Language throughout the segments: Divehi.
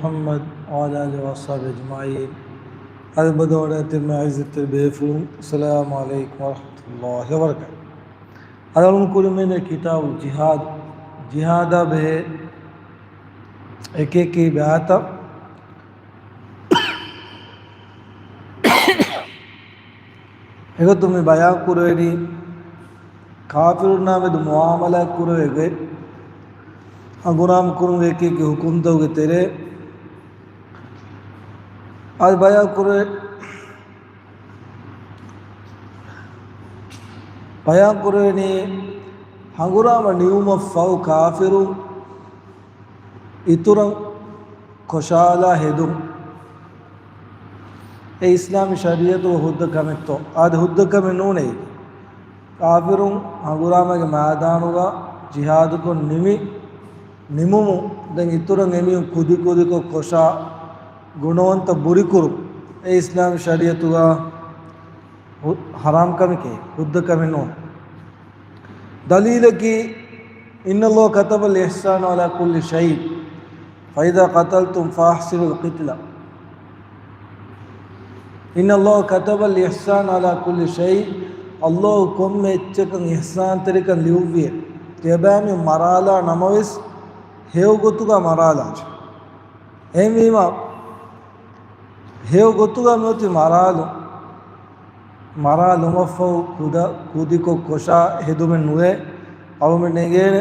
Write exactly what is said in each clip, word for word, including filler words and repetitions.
މުޙައްމަދު ވަޢަލާ އާލިހި ވައަޞްޙާބިހި އަޖްމަޢީން. އަދި ބައްދަވަޑައިގަތް މި ޢިއްޒަތްތެރި ބޭފުޅުން، އައްސަލާމު ޢަލައިކުމް ވަރަޙްމަތުﷲި ވަބަރަކާތުހު. އަދި އަޅުން ކުރިން މިއިން ކިތާބު ޖިހާދު، ޖިހާދާ ބެހޭ އެކި އެކި ބައިތައް އެގޮތުން މި ބަޔާން ކުރެވެނީ، ކާފިރުންނާ މެދު މުޢާމަލާތް ކުރެވޭ ގޮތް، ހަނގުރާމަ ކުރުމުގެ އެކި އެކި ޙުކުމްތަކުގެ ތެރޭ، އަދި ބަޔާން ކުރެވޭ، ބަޔާން ކުރެވެނީ، ހަނގުރާމަ ނިމުމަށްފަހު ކާފިރުން އިތުރަށް ކޮށާލާ ހެދުން އެ އިސްލާމީ ޝަރީޢަތުގަ ހުއްދަ ކަމެއްތޯ؟ އާދެ، ހުއްދަ ކަމެއް ނޫނޭ. ކާފިރުން ހަނގުރާމަގެ މައިދާނުގަ ޖިހާދުކޮށް ނިމި، ނިމުމުން ދެން އިތުރަށް އެމީހުން ކުދި ކުދިކޮށް ކޮށާ ގުނަވަންތައް ބުރިކުރުން އެ އިސްލާމީ ޝަރީޢަތުގަ ހު-، ޙަރާމް ކަމެކޭ، ހުއްދަ ކަމެއް ނޫން. ދަލީލަކީ، إن الله كتب الإحسان على كل شيء، فإذا قتلتم فأحسنوا القتلة. إن الله كتب الإحسان على كل شيء، ﷲ ކޮންމެ އެއްޗަކަށް އިޙްސާންތެރިކަން ލިޔުއްވިއޭ. ތިޔަބައިމީހުން މަރާލާ ނަމަވެސް، ހެޔޮ ގޮތުގަ މަރާލާށޭ. އެހެންވީމަ، ހެޔޮ ގޮތުގަ މިއޮތީ މަރާލު، މަރާލުމަށްފަހު ކުދަ-، ކުދިކޮށް ކޮށާ ހެދުމެއް ނުވޭ. އަޅުމެން އެނގޭނެ،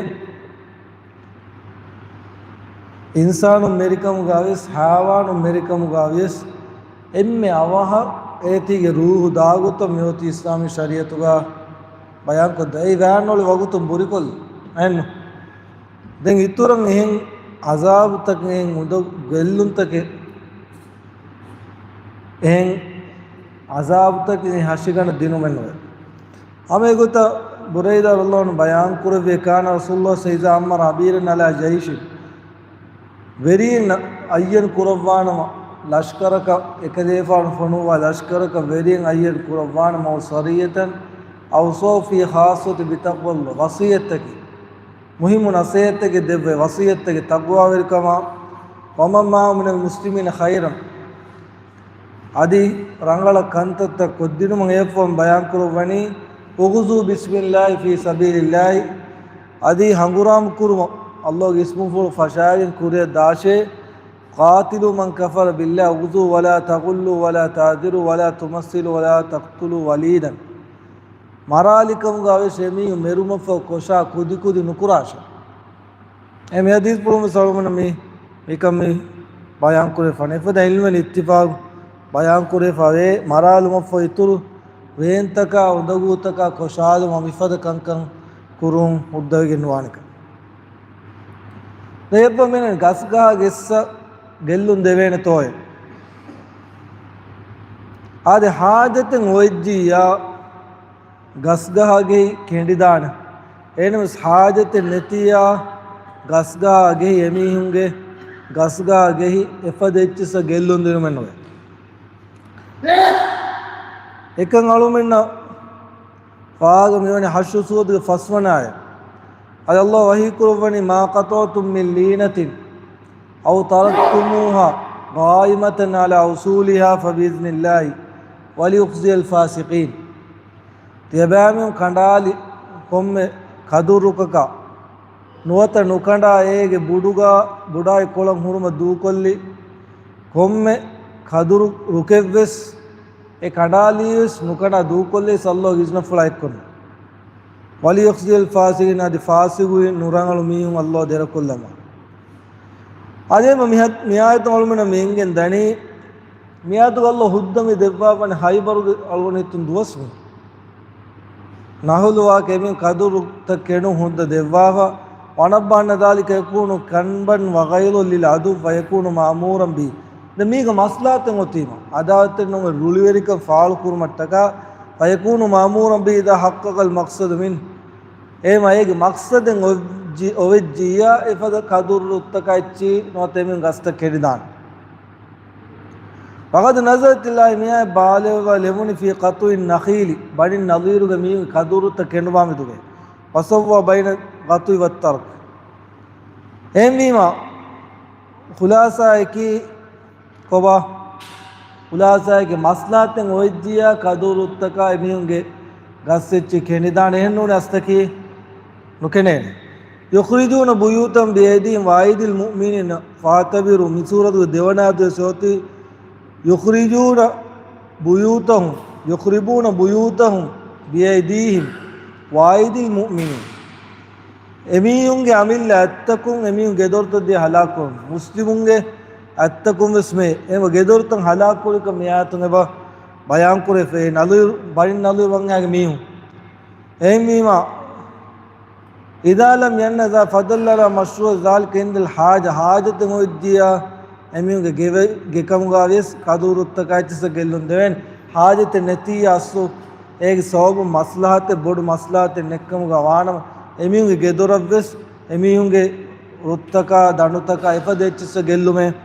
އިންސާނުން މެރިކަމުގަވިޔަސް، ހައިވާނުން މެރިކަމުގަވިޔަސް، އެންމެ އަވަހަށް އޭތީގެ ރޫޙު ދާގޮތަށް މިއޮތީ އިސްލާމީ ޝަރީޢަތުގަ ބަޔާންކޮށްދޭ. އެއީ ވާންނަ އޮޅި ވަގުތުން ބުރިކޮށްލި. އެހެންނު. ދެން އިތުރަށް އެހެން ޢަޒާބުތަކެއް، އެހެން އުނދަ ގެއްލުންތަކެއް، އެހެން ޢަޒާބުތަކެއް ހަށިގަނޑަށް ދިނުމެއް ނުވޭ. ހަމަ އެގޮތަށް ބުރައިދާ ރަޟިޔަﷲ ޢަންހު ބަޔާން ކުރެއްވި، كان رسول الله إذا أمر أميرا على جيش، ވެރީން އައްޔަން ކުރައްވާނަމަ، ލަޝްކަރަކަށް، އެކަލޭފާނު ފޮނުއްވާ ލަޝްކަރަކަށް ވެރިން އައްޔަން ކުރައްވާނަމަ، أو سرية، أوصاه في خاصة بتقوى الله، ވަޞިއްޔަތަކީ، މުހިއްމު ނަޞޭޙަތެއް ދެއްވޭ، ވަޞިއްޔަތެއް، ތަޤްވާވެރިކަމާ، ومن معه من المسلمين خيرا، އަދި ރަނގަޅަށް ކަންތައްތައް ކޮށްދިނުމަށް އެއަށްފަހުން ބަޔާންކުރައްވަނީ، اغزوا بسم الله في سبيل الله، އަދި ހަނގުރާމަ ކުރުމަށް ﷲގެ އިސްމުފުޅު ފަށާގެން ކުރިއަށް ދާށޭ، قاتلوا من كفر بالله، اغزوا ولا تغلوا ولا تغدروا ولا تمثلوا ولا تقتلوا وليدا. މަރާލިކަމުގަ ވެސް އެމީހުން މެރުމަށްފަހު ކޮށާ ކުދިކުދި ނުކުރާށޭ. އެ މި ޙަދީޘް ފުޅުން ވެސް އަޅުގަނޑަށް މި، މިކަން މި ބަޔާން ކުރެވިފާނެ. އެފަދަ ޢިލްމުވެރިން އިއްތިފާޤު ބަޔާން ކުރެވިފާވޭ، މަރާލުމަށްފަހު އިތުރު ވޭންތަކާ، އުނދަގޫތަކާ ކޮށާލުމަށް މިފަދަ ކަންކަން ކުރުން ހުއްދަވެގެން ނުވާނެކަން. ދެ އެއްބަ މިނެން ގަސްގަހާ ގެއްސަ ގެއްލުން ދެވޭނެތޯއެ؟ އާދެ، ޙާޖަތެއް އޮވެއްޖިއްޔާ، ގަސްގަހާގެހި ކެނޑިދާނެ. އެހެނަސް ޙާޖަތެއް ނެތިއްޔާ، ގަސްގަހާގެހި އެމީހުންގެ ގަސްގަހާގެހި އެފަދަ އެއްޗިއްސަށް ގެއްލުން ދިނުމެއް ނުވޭ. އެކަން އަޅުމެންނަށް ފާހަގަ މިވަނީ ޙަޝްރު ސޫރަތުގެ ފަސްވަނަ އާޔަތް. އަދި ﷲ ވަޙީ ކުރައްވަނީ، ما قطعتم من لينة أو تركتموها قائمة على أصولها فبإذن الله وليخزي الفاسقين. ތިޔަބައިމީހުން ކަނޑާލި ކޮންމެ ކަދުރުކަކާ، ނުވަތަ ނުކަނޑާ އޭގެ ބުޑުގަ، ބުޑާއި ކޮޅަށް ހުރުމަށް ދޫކޮށްލި ކޮންމެ ކަދުރު ރުކެއްވެސް، އެ ކަނޑާލީވެސް ނުކަނޑާ ދޫކޮށްލީސް ﷲގެ އިޒްނަފުޅާ އެއްކޮށް. وليخزي الفاسقين، އަދި ފާސިގު ނުރަނގަޅު މީހުން ﷲ ދެރަކޮށްލަމާ. އަދި އެބަ މި ޙަ-، މި އާޔަތުން އަޅުމެންނަށް މި އެނގެން ދަނީ، މިއާދު ﷲ ހުއްދަ މި ދެއްވާފަން ހައިބަރުގެ އަޅުގަނޑު ހިތުން ދުވަސް މި ނަހުލު ވާކަ އެމީހުން ކަދުރުތައް ކެނޑުން ހުއްދަ ދެއްވާފަ، ونبه أن ذلك يكون كنبا وغيظا للعدو فيكون مأمورا به. ދެން މީގަ މަސްލަހަތެއް އޮތީމަ، އަދާވަތެއް ނުވެ ރުޅިވެރިކަން ފާޅު ކުރުމަށްޓަކާ، فيكون مأمورا به إذا حقق المقصد منه. އެހެމަ އޭގެ މަޤްޞަދެއް އޮވެއްޖި-، އޮވެއްޖިއްޔާ އެފަދަ ކަދުރުތަކާ އެއްޗި ނުވަތަ އެމީހުން ގަސްތައް ކެނޑިދާނެ. وقد نزلت الآية، މިއާޔަތް ބާވައިލެއްވާ ލެވުނީ، في قطع النخيل، ބަނީ ނަޟީރުގެ މީހުން ކަދުރުތައް ކެނޑުވާ މެދުގައި، فسوى بين القطع والترك. އެހެންވީމާ، ޚުލާޞާއަކީ ކޮބާ؟ ޚުލާޞާއަކީ މަސްލަހަތެއް އޮވެއްޖިއްޔާ ކަދޫރުއްތަކާ އެމީހުންގެ ގަސް އެއްޗި ކެނޑިދާނެ. އެހެންނޫން އަސްތަކީ ނުކެނޑޭނެ. يخربون بيوتهم بأيديهم وأيدي المؤمنين فاعتبروا، މި ސޫރަތުގެ ދެވަނަ އާޔަތުގެ ސޯތި، يخربون بيوتهم، يخربون بيوتهم بأيديهم وأيدي المؤمنين. އެމީހުންގެ އަމިއްލަ އަތްތަކުން އެމީހުން ގެދޮރުތައް ދިޔަ ހަލާކުކުރުން. މުސްލިމުންގެ އަތްތަކުން ވެސް މެ އެ ގެދޮރުތައް ހަލާކުކުރިކަން މި އާޔަތުން އެބަ ބަޔާންކުރެވޭ. ނަލު، ބަނި ނަލު ވަންހާގެ މީހުން. އެހެންވީމާ، إذا لم ينهزا فدل على مشروعية ذلك عند الحاجة، ޙާޖަތެއް އޮވެއްޖިއްޔާ އެމީހުންގެ ގެ، ގެކަމުގަ ވިޔަސް ކަދޫރުއްތަކާ އެއްޗިއްސަށް ގެއްލުން ދެވޭނެ. ޙާޖަތެއް ނެތިއްޔާ އަސްލު އޭގެ ސަބަބުން މަސްލަހަތެއް، ބޮޑު މަސްލަހަތެއް ނެތްކަމުގަ ވާނަމަ، އެމީހުންގެ ގެދޮރަށްވެސް އެމީހުންގެ ރުއްތަކާ ދަނޑުތަކާ އެފަދަ އެއްޗިއްސަށް ގެއްލުމެއް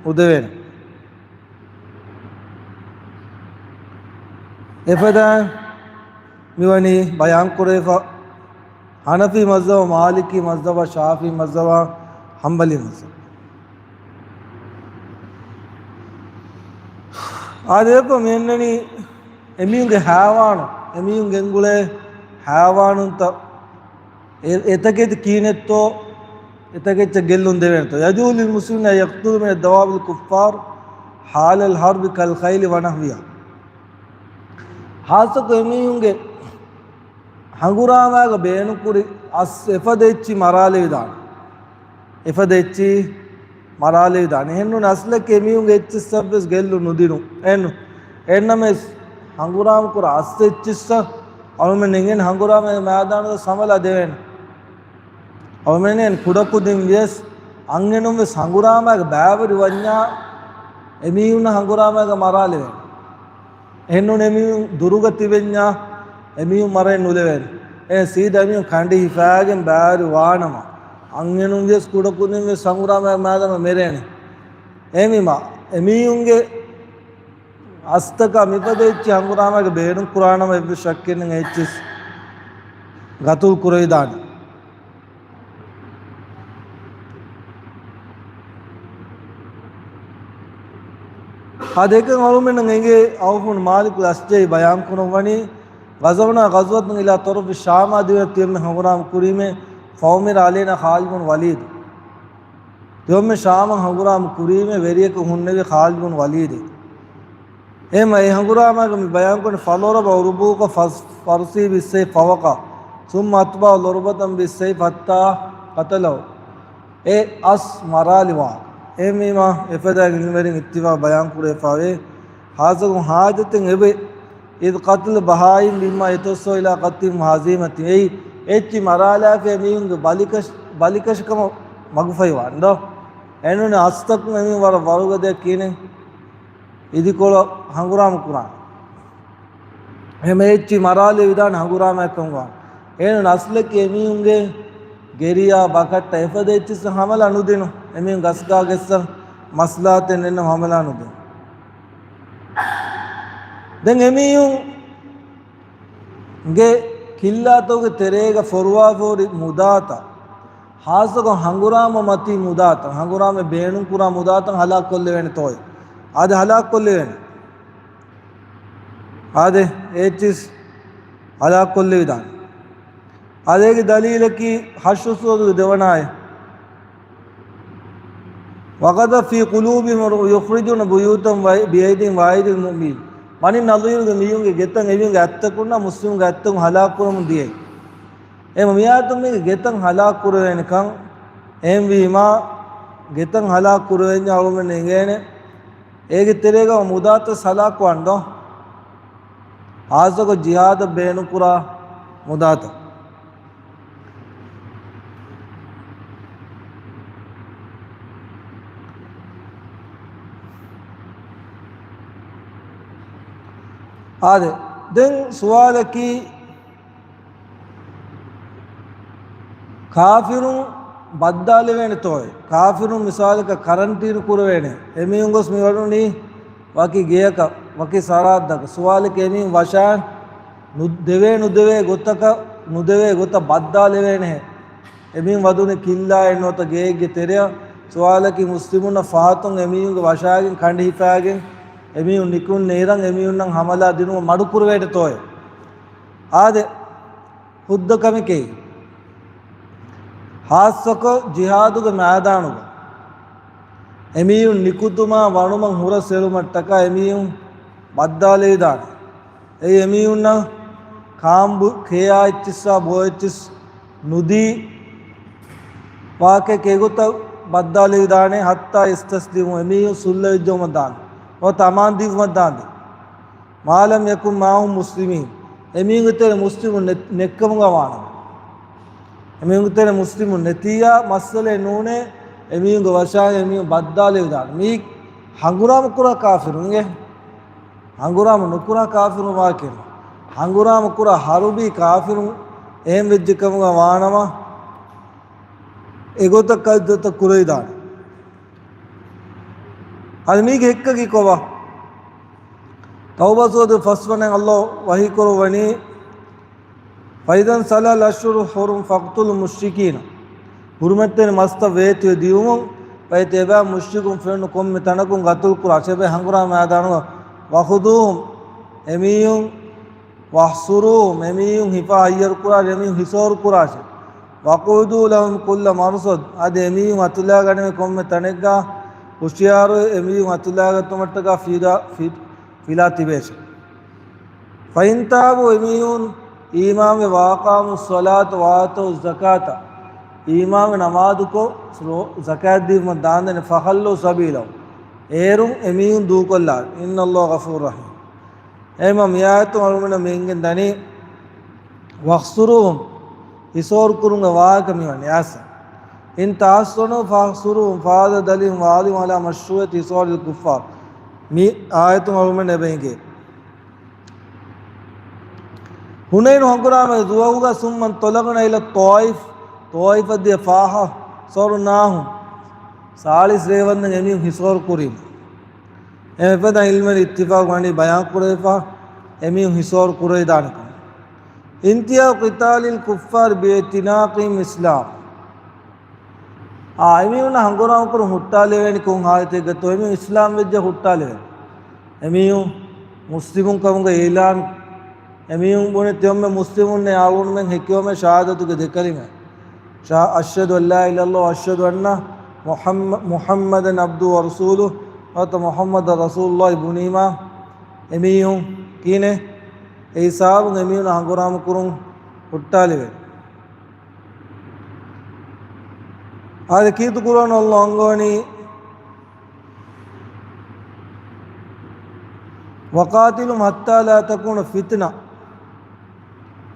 ނުދެވޭނެ. އެފަދައިން މިވަނީ ބަޔާންކުރެވިފަ ޙަނަފީ މަޒްހަބަށް، މާލިކީ މަޒްހަބަށް، ޝާފިޢީ މަޒްހަބަށް، ޙަންބަލީ މަޒްހަބަށް. އާދެ، އެއަށްފަހު މިއަންނަނީ އެމީހުންގެ ހައިވާނު، އެމީހުން ގެންގުޅޭ ހައިވާނުންތައް އެ، އެތަކެތި ކީނެއްތޯ، އެތަކެއްޗަށް ގެއްލުން ދެވޭނެތޯ؟ يجوز للمسلمين أن يقتلوا من الدواب الكفار حال الحرب كالخيل ونحوها. ޚާއްޞަކޮށް އެމީހުންގެ ހަނގުރާމާގަ ބޭނުންކުރި އަސް އެފަދަ އެއްޗި މަރާލެވިދާނެ. އެފަދަ އެއްޗި މަރާލެވިދާނެ. އެހެންނޫން އަސްލަކީ އެމީހުންގެ އެއްޗިއްސަށްވެސް ގެއްލުން ނުދިނުން. އެން، އެންނަމެސް ހަނގުރާމަކުރާ އަސް އެއްޗިއްސަށް އަޅުމެން އެނގޭނެ ހަނގުރާމަ މައިދާނުގަ ސަމަލާ ދެވޭނެ. އަޅުމެން ކުޑަކުދިން ވިޔަސް އަންހެނުން ވެސް ހަނގުރާމައިގަ ބައިވެރިވަންޏާ އެމީހުންނަށް ހަނގުރާމައިގަ މަރާލެވޭނެ. އެހެންނޫން އެމީހުން ދުރުގަ ތިބެންޏާ އެމީހުން މަރައެއް ނުލެވޭނެ. އެ ސީދާ އެމީހުން ކަނޑި ހިފާގެން ބައިވެރި ވާނަމަ، އަންހެނުން ވިޔަސް ކުޑަކުދިން ވެސް ހަނގުރާމައިގަ މައިދާނުގަ މެރޭނެ. އެހެންވީމާ، އެމީހުންގެ އަސްތަކާ މިފަދަ އެއްޗި ހަނގުރާމައިގަ ބޭނުން ކުރާނަމަ އެއްވެސް ޝައްކެއް ނެތް އެއްޗިއްސް ގަތުލު ކުރެވިދާނެ. އާދެ، އެކަން އަޅުމެންނަށް އެނގޭ ޢައުފު ބިން މާލިކުލް އަޝްޖަޢީ ބަޔާންކުރައްވަނީ، غزونا غزوة إلى طرف الشام، އާ ދިވެހި ތިޔަމެ ހަނގުރާމަ ކުރީމޭ، فأمر علينا خالد بن الوليد. ތިޔަމެ ޝާމަށް ހަނގުރާމަ ކުރީމޭ ވެރިޔަކު ހުންނެވި ޚާލިދު ބިން ވަލީދެއް. އެހެންމަ އެ ހަނގުރާމައިގަ މި ބަޔާންކުރަނީ، فضرب عروق فرس، فرسه بالسيف فوقع، ثم أتبعه ضربة بالسيف حتى قتله. އެ އަސް މަރާލިވާ. އެހެންވީމާ، އެފަދައިން ޢިލްމުވެރިން އިއްތިފާޤު ބަޔާންކުރެވިފައިވޭ. ޚާއްޞަކޮށް ޙާޖަތެއް އެބައި، إذ قتل البهائم مما يتوسل إلى قتلهم وهزيمتهم. އެއީ، އެއްޗި މަރާލާފައި މީހުންގެ ބަލިކަށި، ބަލިކަށިކަމަށް މަގުފައިވާނެ ދޯ. އެނޫނެ އަސްތަކުން އެމީހުން ވަރަށް ވަރުގަދަޔަށް ކީނެ އިދިކޮޅަށް ހަނގުރާމަ ކުރާނެ. އެހެން އެއްޗި މަރާލެވިދާނެ ހަނގުރާމައެއްކަމުގަ. އޭނަ އަސްލަކީ އެމީހުންގެ ގެރިޔާ ބަކައްޓަ އެފަދަ އެއްޗިއްސަށް ހަމަލާ ނުދިނު. އެމީހުން ގަސްގާ ގެއްސަ މަސްލާތެއް ނެތްނަމަ ހަމަލާ ނުދިނު. ދެން އެމީހުންގެ ކިއްލާތަކުގެ ތެރޭގަ ފޮރުވާފަހުރި މުދާތައް، ޚާއްޞަކޮށް ހަނގުރާމަ މަތީ މުދާތައް، ހަނގުރާމަ ބޭނުންކުރާ މުދާތައް ހަލާކުކޮށްލެވޭނެތޯއޭ؟ އާދެ، ހަލާކުކޮށްލެވޭނެ. އާދެ، އެއްޗިސް ހަލާކުކޮށްލެވިދާނެ. އާދެ، އޭގެ ދަލީލަކީ ޙަޝްރު ސޫރަތުގެ ދެވަނަ އާޔަތް. وقذف في قلوبهم الرعب يخربون بيوتهم بأيديهم وأيدي المؤمنين. ބަނީ ނަޟީރުގެ މީހުންގެ ގެތައް އެމީހުންގެ އަތްތަކުންނާ މުސްލިމުންގެ އަތްތަކުން ހަލާކުކުރަމުން ދިޔައީ. އެ މިއާޔަތުން މީގެ ގެތައް ހަލާކު ކުރެވޭނެކަން. އެހެންވީމާ، ގެތައް ހަލާކު ކުރެވެންޏާ އަޅުމެން އެނގޭނެ އޭގެ ތެރޭގަ މުދާތައް ހަލާކުވާން ދޯ. ޚާއްޞަކޮށް ޖިހާދަށް ބޭނުންކުރާ މުދާތައް. އާދެ، ދެން ސުވާލަކީ، ކާފިރުން ބައްދާލެވޭނެތޯއޭ؟ ކާފިރުން މިސާލަކަށް ކަރަންޓީނު ކުރެވޭނެ. އެމީހުން ގޮސް މި ވަޑުނީ ވަކި ގެޔަކަށް، ވަކި ސަރަހައްދަކަށް. ސުވާލަކީ އެމީހުން ވަށާން ނު، ދެވޭ ނުދެވޭ ގޮތަކަށް، ނުދެވޭ ގޮތަށް ބައްދާލެވޭނެހޭ. އެމީހުން ވަދުނީ ކިއްލާއެއް ނުވަތަ ގެއެއްގެ ތެރެއަށް. ސުވާލަކީ މުސްލިމުންނަށް ފަހަތުން އެމީހުންގެ ވަށާގެން ކަނޑި ހިފާގެން އެމީހުން ނިކުން އިރަށް އެމީހުންނަށް ހަމަލާ ދިނުމަށް މަޑުކުރެވޭނެތޯއޭ؟ އާދެ، ހުއްދަ ކަމެކޭ. ހާއްސަކޮށް ޖިހާދުގެ މައިދާނުގަ އެމީހުން ނިކުތުމާ ވަނުމަށް ހުރަސް އެޅުމަށްޓަކާ އެމީހުން ބައްދާލެވިދާނެ. އެއީ އެމީހުންނަށް ކާނބު ކޭއާ އެއްޗިއްސާ ބޯ އެއްޗިސް ނުދީ ވާކެ ކެގޮތަށް ބައްދާލެވިދާނެ، ހައްތާ ޔަސްތަސްލިމޫ، އެމީހުން ސުލްހަވެއްޖައުމަށް ދާނެ. ނުވަތަ އަމާން ދީފުމަށް ދާނެ. މާ ލަމް ޔަކުން މާހުމް މުސްލިމީން، އެމީހުންގެ ތެރެ މުސްލިމުން ނެ-، ނެއްކަމުގަ ވާނަމަ. އެމީހުންގެ ތެރެ މުސްލިމުން ނެތިއްޔާ މައްސަލައެއް ނޫނޭ، އެމީހުންގެ ވަށާ އެމީހުން ބައްދާލެވިދާނެ. މީ ހަނގުރާމަ ކުރާ ކާފިރުން އިނގޭ. ހަނގުރާމަ ނުކުރާ ކާފިރުން ވާކިން. ހަނގުރާމަ ކުރާ ހަރުބީ ކާފިރުން އެހެން ވެއްޖެ ކަމުގަ ވާނަމަ، އެގޮތަށް ކައްދަތައް ކުރެވިދާނެ. އަދި މީގެ ހެއްކަކީ ކޮބާ؟ ތައުބާ ސޫރަތުގެ ފަސްވަނަ އަޔަތް ﷲ ވަޙީ ކުރައްވަނީ، فإذا انسلخ الأشهر الحرم فاقتلوا المشركين. ޙުރުމަތްތެރި މަސްތައް ވޭތުވެ ދިޔުމުން ފައިތި އެބައި މުޝްރިކުން ފެނުނު ކޮންމެ ތަނަކުން ގަތުލު ކުރާށޭ. އެބައި ހަނގުރާމަ މައިދާނުގަ وخذوهم، އެމީހުން، واحصروهم، އެމީހުން ހިފާ ހައްޔަރު ކުރާށޭ، އެމީހުން ހިސޯރު ކުރާށޭ. واقعدوا لهم كل مرصد، އަދި އެމީހުން އަތުލާގަނެވޭ ކޮންމެ ތަނެއްގަ ހުޝިޔާރުވެ އެމީހުން އަތުލާގަތުމަށްޓަކާ ފިލާ، ފި-، ފިލާ ތިބޭށޭ. فإن تابوا، އެމީހުން އީމާންވެ، وأقاموا الصلاة وآتوا الزكاة، އީމާންވެ ނަމާދުކޮށް ރޯ-، ޒަކާތް ދީފުމަށް ދާންދެނެ، فخلوا سبيلهم، އޭރުން އެމީހުން ދޫކޮށްލާށޭ. إن الله غفور رحيم. އެހެންމަ މިއާޔަތުން އަޅުގަނޑުމެން އެނގެން ދަނީ، واحصروهم، ހިސޯރު ކުރުމުގެ ވާހަކަ މިވަނީ އާސަ. إن تحصنوا فاحصروهم، فهذا دليل واضح على مشروعية حصار الكفار. މި އާޔަތުން އަޅުގަނޑުމެން އެބަ އެނގޭ. ހުނައިނު ހަނގުރާމަ ދުވަހުގަ ثم انطلقنا إلى الطائف، ޠާއިފަށް ދިޔަ فحاصرناهم، ސާޅީސް ރޭވަންދެން އެމީހުން ހިސޯރު ކުރީމަ. އެ އެފަދަ ޢިލްމުވެރިން އިއްތިފާޤު ވަނީ ބަޔާން ކުރެވިފަ އެމީހުން ހިސޯރު ކުރެވިދާނެ ކަމަށް. انتهاء قتال الكفار باعتناقهم الإسلام. އާ، އެމީހުންނަށް ހަނގުރާމަ ކުރުން ހުއްޓާލެވޭނީ ކޮން ޙާލަތެއްގަތޯ؟ އެމީހުން އިސްލާމް ވެއްޖެ ހުއްޓާލެވޭނެ. އެމީހުން މުސްލިމުން ކަމުގެ އިޢުލާން، އެމީހުން ބުނެ ތިޔޮމެ މުސްލިމުންނޭ އަޅުގަނޑުމެން ހެކިޔޮމެ ޝަހާދަތުގެ ދެ ކަލިމަ. ޝާ-، أشهد أن لا إله إلا الله وأشهد أن محم-، محمدا عبده ورسوله، ނުވަތަ މުޙައްމަދަށް ރަސޫލުއްލާހި ބުނީމާ، އެމީހުން ކީނެ، އެ ހިސާބުން އެމީހުން ހަނގުރާމަ ކުރުން ހުއްޓާލެވޭ. އާދެ ކީރިތި ޤުރުއާނު ﷲ އަންގަވަނީ، وقاتلهم حتى لا تكون فتنة.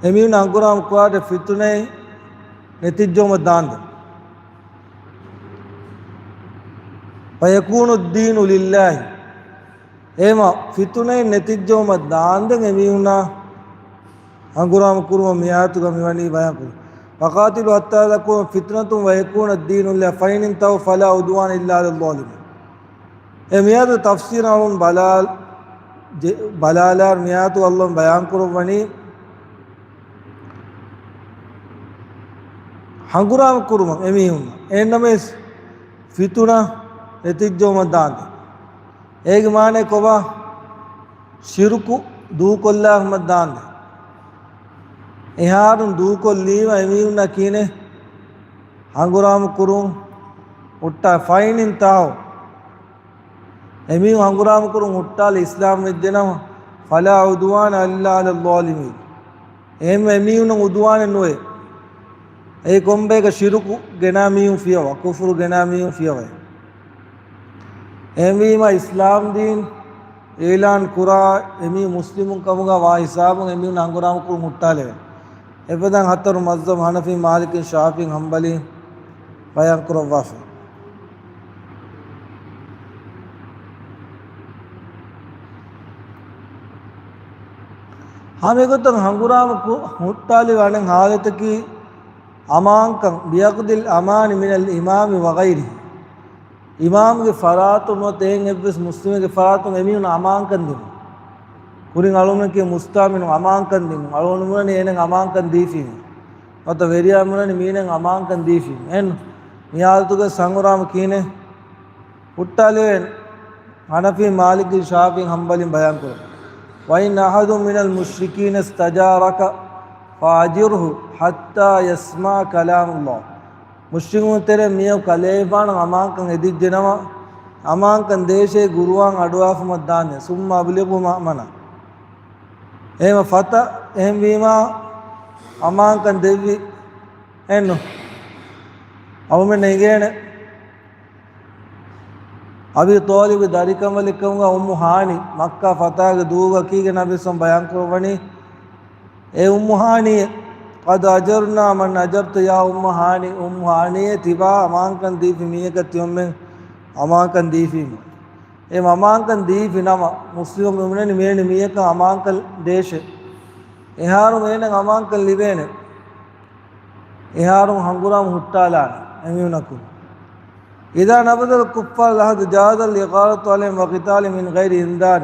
އެމީހުން ހަނގުރާމަ ކުރާށޭ ފިތުނައެއް ނެތިއްޖައުމަށް ދާންދެން. ويكون الدين لله. އެހެމަ ފިތުނައެއް ނެތިއްޖައުމަށް ދާންދެން އެމީހުންނާ ހަނގުރާމަ ކުރުމަށް މިއާޔަތުގަ މިވަނީ ބަޔާން ކުރި. وقاتلوا حتى لا تكون فتنة ويكون الدين لله فإن انتهوا فلا عدوان إلا على الظالمين. އެ މިއާޔަތު ތަފްސީރު އަޅުން ބަލާ-، ޖެ-، ބަލާލާ މިއާޔަތު ﷲ ބަޔާން ކުރައްވަނީ ހަނގުރާމަ ކުރުމަށް އެމީހުން އެހެންނަމަވެސް ފިތުނަ ނެތިއްޖައުމަށް ދާންދެން. އޭގެ މާނައީ ކޮބާ؟ ޝިރުކު ދޫކޮށްލާ ހަމަ ދާންދެން. އެހާރުން ދޫކޮށްލީމަ އެމީހުންނަށް ކީނެ ހަނގުރާމަ ކުރުން ހުއްޓާ، فإن انتهوا. އެމީހުން ހަނގުރާމަ ކުރުން ހުއްޓާލި އިސްލާމް ވެއްޖެނަމަ، فلا عدوان إلا على الظالمين. އެހެން އެމީހުންނަށް އުދުވާނެއް ނުވޭ. އެއީ ކޮންބަޔަކަށް ޝިރުކު ގެނާ މީހުން ފިޔަވާ، ކުފުރު ގެނާ މީހުން ފިޔަވައޭ. އެހެންވީމަ އިސްލާމް ދީން އިޢުލާން ކުރާ އެމީހުން މުސްލިމުން ކަމުގަ ވާ ހިސާބުން އެމީހުން ހަނގުރާމަ ކުރުން ހުއްޓާލެވޭ. އެފަދައިން ހަތަރު މަޒްހަބު ޙަނަފީ، މާލިކީ، ޝާފިޢީ، ޙަންބަލީ ބަޔާން ކުރައްވާފަ. ހަމައެގޮތަށް ހަނގުރާމަ ކު-، ހުއްޓާލި އަނެއް ޙާލަތަކީ އަމާންކަން، بأخذ الأمان من الإمام وغيره. އިމާމްގެ ފަރާތުން ނުވަތަ އެހެން އެއްވެސް މުސްލިމެއްގެ ފަރާތުން އެމީހުން އަމާންކަން ދިނުން. ކުރިން އަޅުގަނޑުމެން ކިޔޭ މުސްތައުމިނުން އަމާންކަން ދިނުން. އަޅުގަނޑު ބުނަނީ އޭނައަށް އަމާންކަން ދީފީމޭ. ނުވަތަ ވެރިޔާ ބުނަނީ މީނައަށް އަމާންކަން ދީފީމޭ. އެހެން މި ޙާލަތުގަ ހަނގުރާމަ ކިހިނެއް ހުއްޓާލެވޭނެ؟ ޙަނަފީ، މާލިކީ، ޝާފިޢީ، ޙަންބަލީން ބަޔާންކުރަން، وإن أحد من المشركين استجارك فأجره حتى يسمع كلام الله. މުޝްރިކުން ތެރެ މީހަކު ކަލޭގެފާނަށް އަމާންކަން އެދިއްޖެނަމަ، އަމާންކަން ދޭށޭ ޤުރުއާން އަޑުއަހާފަމަށް ދާން، ثم أبلغه مأمنه. އެހެން ފަތަ، އެހެންވީމާ، އަމާންކަން ދެއްވި އެއްނު. އަޅުމެން އެނގޭނެ އަބީ ޠާލިބު ދަރިކަނބަލެއްކަމުގަ އުއްމު ހާނީ، މައްކާ ފަތާގެ ދޫގަ ކީގެން ނަބީ ސައް ބަޔާންކުރައްވަނީ، އޭ އުއްމު ހާނީ، قد أجرنا من أجرت يا أم هاني، އުއްމު ހާނީ، ތިބާ އަމާންކަން ދީފި މީހަކަށް ތިމަންމެން އަމާންކަން ދީފީމު. އެ އަމާންކަން ދީފި ނަމަ، މުސްލިމުން މި ބުނަނީ މިއެން މީހަކަށް އަމާންކަން ދޭށޭ. އެހާރު އޭނަ އަމާންކަން ލިބޭނެ. އެހާރު ހަނގުރާމަ ހުއްޓާލާނެ އެމީހުންނަކު. إذا نبذ الكفار العهد جاز الإغارة عليهم والقتال من غير إنذار.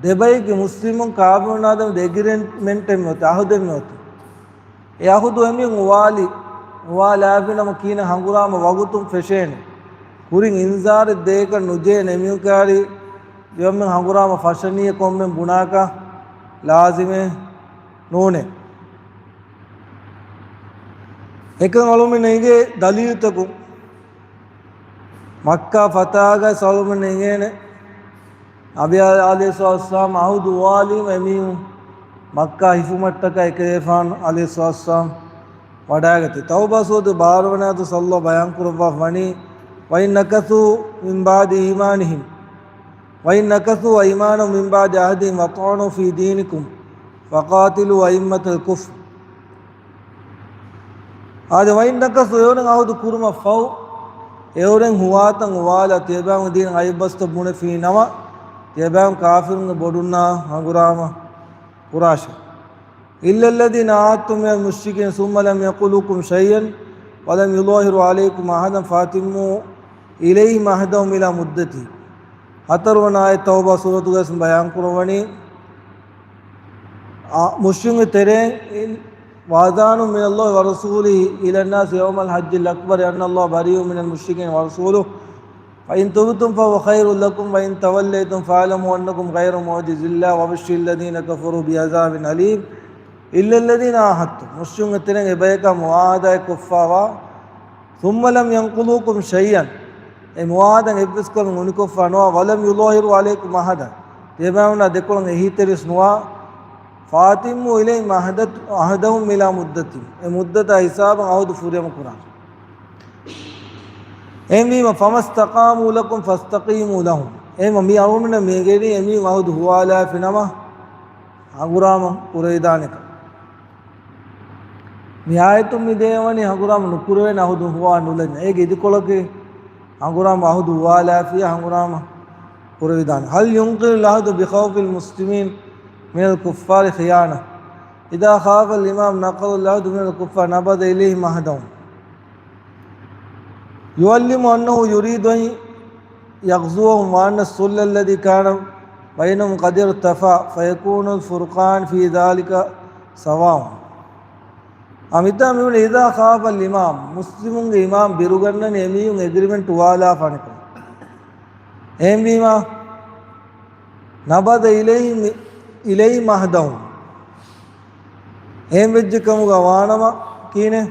ދެބައިގެ މުސްލިމުން ކާފިރުންނާ ދެމެ އެގްރިމެންޓެއް މިއޮތީ، އަހުދެއް މިއޮތީ. އެ އަހުދު އެމީހުން އުވާލި، އުވާލާފިނަމަ ކީނެ ހަނގުރާމަ ވަގުތުން ފެށޭނެ. ކުރިން އިންޒާރެއް ދޭކަށް ނުޖެހޭނެ. އެމީހުންކާރި ތިމަންމެން ހަނގުރާމަ ފަށަނީއޭ ކޮންމެ ބުނާކަށް ލާޒިމެއް ނޫނޭ. އެކަން އަޅުމެން އެނގޭ ދަލީލުތަކުން. މައްކާ ފަތާގަ އަޅުމެން އެނގޭނެ ނަބީ ޢަލައިހިއްސަލާތު ވައްސަލާމް އަހުދު އުވާލީމަ އެމީހުން މައްކާ ހިފުމަށްޓަކާ އެކަލޭގެފާނު ޢަލައިހިއްސަލާތު ވައްސަލާމް ވަޑައިގަތީ. ތައުބާ ސޫރަތު ބާރަ ވަނަ އާޔަތު ﷲ ބަޔާންކުރައްވާފަ ވަނީ، وإن نكثوا من بعد إيمانهم، وإن نكثوا أيمانهم من بعد عهدهم وطعنوا في دينكم فقاتلوا أئمة الكفر. އާދެ، وإن نكثوا، އެއުރެން އަހުދު ކުރުމަށްފަހު، އެއުރެން ހުވާތަން އުވާލާ ތިޔަބައިމީހުން ދީނަށް އައިބަސްތައް ބުނެފީ ނަމަ، ތިޔަބައިމީހުން ކާފިރުންގެ ބޮޑުންނާ ހަނގުރާމަ ކުރާށޭ. إلا الذين عاهدتم من المشركين ثم لم ينقضوا عهدهم ولم يظاهروا عليكم أحدا فأتموا إليهم عهدهم إلى مدتهم. ހަތަރުވަނަ އާޔަތް ތައުބާ ސޫރަތުގައި ބަޔާންކުރައްވަނީ، އާ، މުޝްރިކުންގެ ތެރެއިން، وأذان من الله ورسوله إلى الناس يوم الحج الأكبر أن الله بريء من المشركين ورسوله فإن تبتم فهو خير لكم وإن توليتم فاعلموا أنكم غير معجزي الله وبشر الذين كفروا بعذاب أليم إلا الذين عاهدتم. މުޝްރިކުންގެ ތެރެއިން އެބަޔަކާ މުޢާހަދާއެއް ކޮށްފާވާ، ثم لم ينقضوا عهدهم، އެ މުޢާހަދާ އެއްވެސް ކަމެއް އުނިކޮށްފަ ނުވާ، ولم يظاهروا عليكم أحدا، ތިޔަބައިމީހުންނާ ދެކޮޅަށް އެހީތެރިވެސް ނުވާ، فأتموا إليهم عهدت-، عهدهم إلى مدتهم، އެ މުއްދަތާ ހިސާބަށް އަހުދު ފުރިހަމަ ކުރާށޭ. އެހެންވީމަ، فما استقاموا لكم فاستقيموا لهم. އެހެންވީމަ، މި އަޅުގަނޑުމެންނަށް މި އެނގޭނީ އެމީހުން އަހުދު ހުވާލާފި ނަމަ، ހަނގުރާމަ ކުރެވިދާނެކަން. މި އާޔަތުން މި ދޭންވަނީ ހަނގުރާމަ ނުކުރެވޭނެ އަހުދު ހުވާ ނުލަންޏާ. އޭގެ އިދިކޮޅަކީ ހަނގުރާމަ އަހުދު ހުވާލާފިޔާ ހަނގުރާމަ ކުރެވިދާނެ. هل ينقض العهد بخوف المسلمين من الكفار خيانة؟ إذا خاف الإمام نقض العهد من الكفار نبذ إليهم عهدهم. يعلم أنه يريد أن يغزوهم وأن الصلح الذي كان بينهم قد ارتفع فيكون الفرقان في ذلك سواء. އަމިތާ މިވަނީ إذا خاف الإمام، މުސްލިމުންގެ އިމާމް ބިރުގަންނަނީ އެމީހުން އެގްރިމެންޓް އުވާލާފާނެކަން. އެހެންވީމާ، نبذ إليهم، إليهم عهدهم. އެހެން ވެއްޖެ ކަމުގަ ވާނަމަ ކީނެ،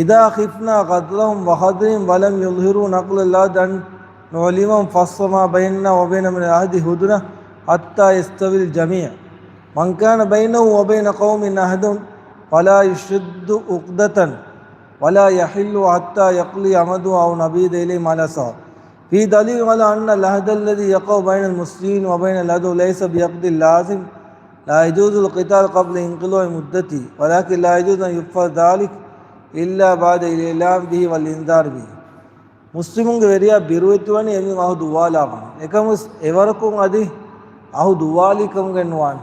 إذا خفنا غدرهم وغدرهم ولم يظهروا نقض العهد أن نعلمهم فصل ما بيننا وبينهم من العهد هدنة حتى يستوي الجميع. من كان بينه وبين قوم عهد فلا يشد عقدة ولا يحل حتى يقضي أمده أو نبيذ إليهم على سواء. فيه دليل على أن العهد الذي يقع بين المسلمين وبين العدو ليس بعقد لازم، لا يجوز القتال قبل انقضاء مدته، ولكن لا يجوز أن يفعل ذلك إلا بعد الإعلام به والإنذار به. މުސްލިމުންގެ ވެރިޔާ ބިރުވެތިވަނީ އެމީހުން އަހުދު އުވާލާފަ. އެކަމަސް އެވަރަކުން އަދި އަހުދު އުވާލީ ކަމުގައެއް ނުވާނެ.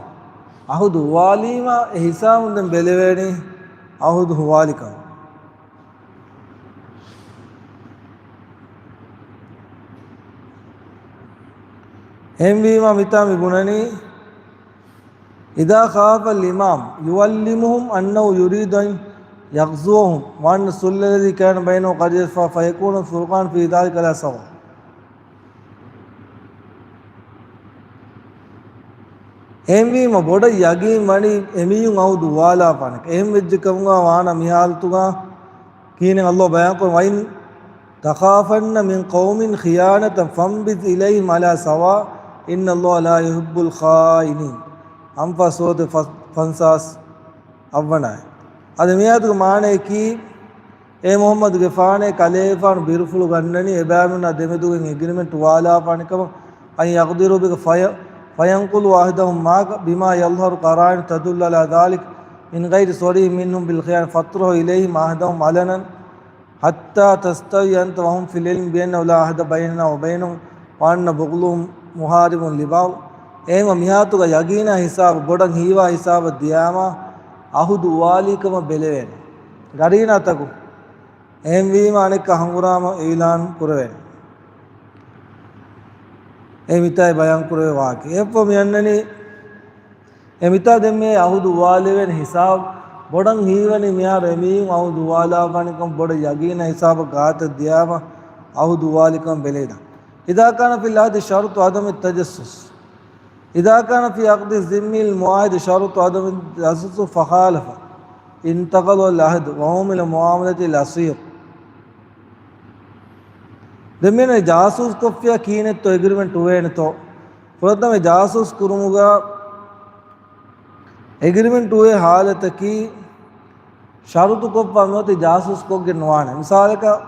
އަހުދު އުވާލީމަ އެ ހިސާބުން ދެން ބެލެވޭނީ އަހުދު އުވާލިކަން. އެހެންވީމަ މިތާ މި ބުނަނީ، إذا خاف الإمام يعلمهم أنه يريد أن يغزوهم، وأن الصلح الذي كان بينهم قد يصفى، فيكون الفرقان في ذلك على سواء. އެހެންވީމަ ބޮޑަށް ޔަގީން ވަނީ އެމީހުން އަހުދު އުވާލާފާނެކަން. އެހެން ވެއްޖެ ކަމުގަ ވާނަމަ މި ހާލަތުގަ ކީނެ ﷲ ބަޔާންކުރަނީ، وإن تخافن من قوم خيانة فانبذ إليهم على سواء إن الله لا يحب الخائنين. އަންފާލު ސޫރަތު ފަ-، ފަންސާސް އަށްވަނަ އާޔަތް. އަދި މިއާޔަތުގެ މާނަޔަކީ، އޭ މުޙައްމަދުގެފާނޭ، ކަލޭގެފާނު ބިރުފުޅު ގަންނަނީ އެބައިމީހުންނާ ދެމެދުގަ އެގްރިމެންޓް އުވާލާފާނެކަމަށް، أن يقدروا بك في-، فينقلوا عهدهم معك بما يظهر قرائن تدل على ذلك من غير صريح منهم بالخيانة، فاطرح إليهم عهدهم علنا حتى تستوي أنت وهم في العلم بأنه لا عهد بيننا وبينهم وأن بعضهم محارب لبعض. އެހެންވީމަ މިހާލަތުގަ ޔަގީނާ ހިސާބަށް، ބޮޑަށް ހީވާ ހިސާބަށް ދިޔާމަ އަހުދު އުވާލީކަމަށް ބެލެވޭނެ ގަރީނާތަކުން. އެހެންވީމަ އަނެއްކާ ހަނގުރާމަ އިޢުލާން ކުރެވޭނެ. އެ މިތާއި ބަޔާން ކުރެވޭ ވާހަކަ. އެއަށްފަހު މި އަންނަނީ، އެ މިތާ ދެން މި އަހުދު އުވާލެވޭނެ ހިސާބު. ބޮޑަށް ހީވަނީ މިހާރު އެމީހުން އަހުދު އުވާލާފާނެކަން، ބޮޑަށް ޔަގީނާ ހިސާބަށް ގާތަށް ދިޔާމަ އަހުދު އުވާލިކަން ބެލެވިދާނެ. إذا كان في العهد شرط عدم التجسس، إذا كان في عقد الذمي المعاهد شرط عدم التجسس فخالف، انتقض العهد وعومل معاملة الأسير. ދެން މިއަންނަނީ ޖާސޫސް ކޮށްފިއްޔާ ކީނެއްތޯ އެގްރިމެންޓް އުވޭނެތޯ؟ ފުރަތަމަ ޖާސޫސް ކުރުމުގަ އެގްރިމެންޓް އުވޭ ހާލަތަކީ، ޝަރުތު ކޮށްފަ ނުވަތަ ޖާސޫސް ކޮށްގެން ނުވާނެ. މިސާލަކަށް،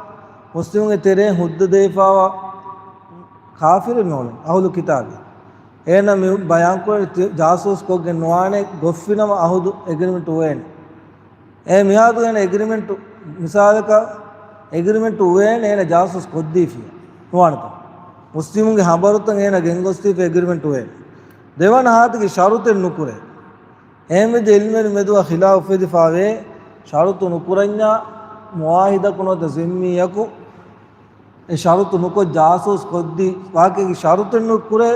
މުސްލިމުންގެ ތެރޭން ހުއްދަ ދެވިފާވާ ކާފިރެއް މިއުޅެނީ، އަހުލު ކިތާބީ. އޭނަ މި ބަޔާންކުރެ ތި-، ޖާސޫސް ކޮށްގެން ނުވާނެ، ގޮއްފިނަމަ އަހުދު އެގްރިމެންޓް އުވޭނެ. އެ މިހާދު އޭނަ އެގްރިމެންޓު، މިސާލަކަށް އެގްރިމެންޓު އުވޭނެ އޭނަ ޖާސޫސް ކޮށްދީފިޔާ ނުވާނެތަ؟ މުސްލިމުންގެ ހަބަރުތައް އޭނަ ގެންގޮސްދީފި އެގްރިމެންޓު އުވޭނެ. ދެވަނަ ހާލަތަކީ ޝަރުތެއް ނުކުރޭ. އެހެންވެއްޖެ އިލްމުވެރިން މެދުވާ ޚިލާފު އުފެދިފާވޭ، ޝަރުތު ނުކުރަންޏާ މުޢާހިދަކު ނުވަތަ ޒިންމީއަކު އެ ޝަރުތު ނުކޮށް ޖާސޫސް ކޮށްދީ، ވާހަކައަކީ ޝަރުތެއް ނުކުރޭ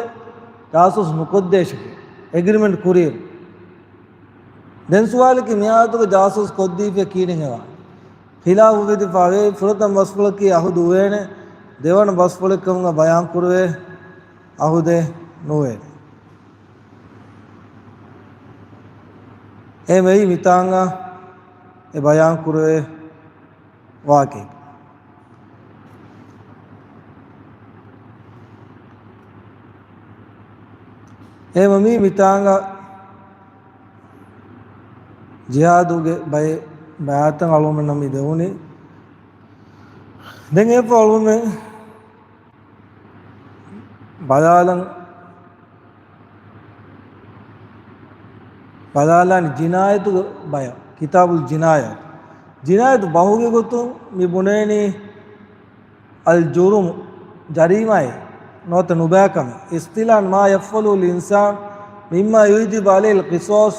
ޖާސޫސް ނުކޮށްދޭށެކޭ، އެގްރިމެންޓް ކުރިއިރު. ދެން ސުވާލަކީ މި ހާލަތުގަ ޖާސޫސް ކޮށްދީފިޔާ ކީނެއް ހެވާނެ؟ ޚިލާފު އުފެދިފާވޭ، ފުރަތަމަ ބަސްފުޅަކީ އަހުދު އުވޭނެ، ދެވަނަ ބަސްފުޅެއް ކަމުގަ ބަޔާން ކުރެވޭ އަހުދެއް ނުވޭނެ. އެ މެއި މިތާނގަ އެ ބަޔާން ކުރެވޭ ވާހަކައެއް. އެހެންވީމަ މި މިތާނގަ ޖިހާދުގެ ބައެއް ބަޔާތްތައް އަޅުގަނޑުމެންނަށް މި ދެވުނީ. ދެން އެއަށްފަހު އަޅުގަނޑުމެން ބަލާލަން، ބަލާލާނީ ޖިނާޔަތުގެ ބަޔަށް، ކިތާބުލް ޖިނާޔަތު. ޖިނާޔަތު ބަހުގެ ގޮތުން މި ބުނޭނީ، އަލްޖުރުމު، ޖަރީމާއެއް ނުވަތަ ނުބައިކަމެއް. اصطلاحا ما يفعله الإنسان مما يوجب عليه القصاص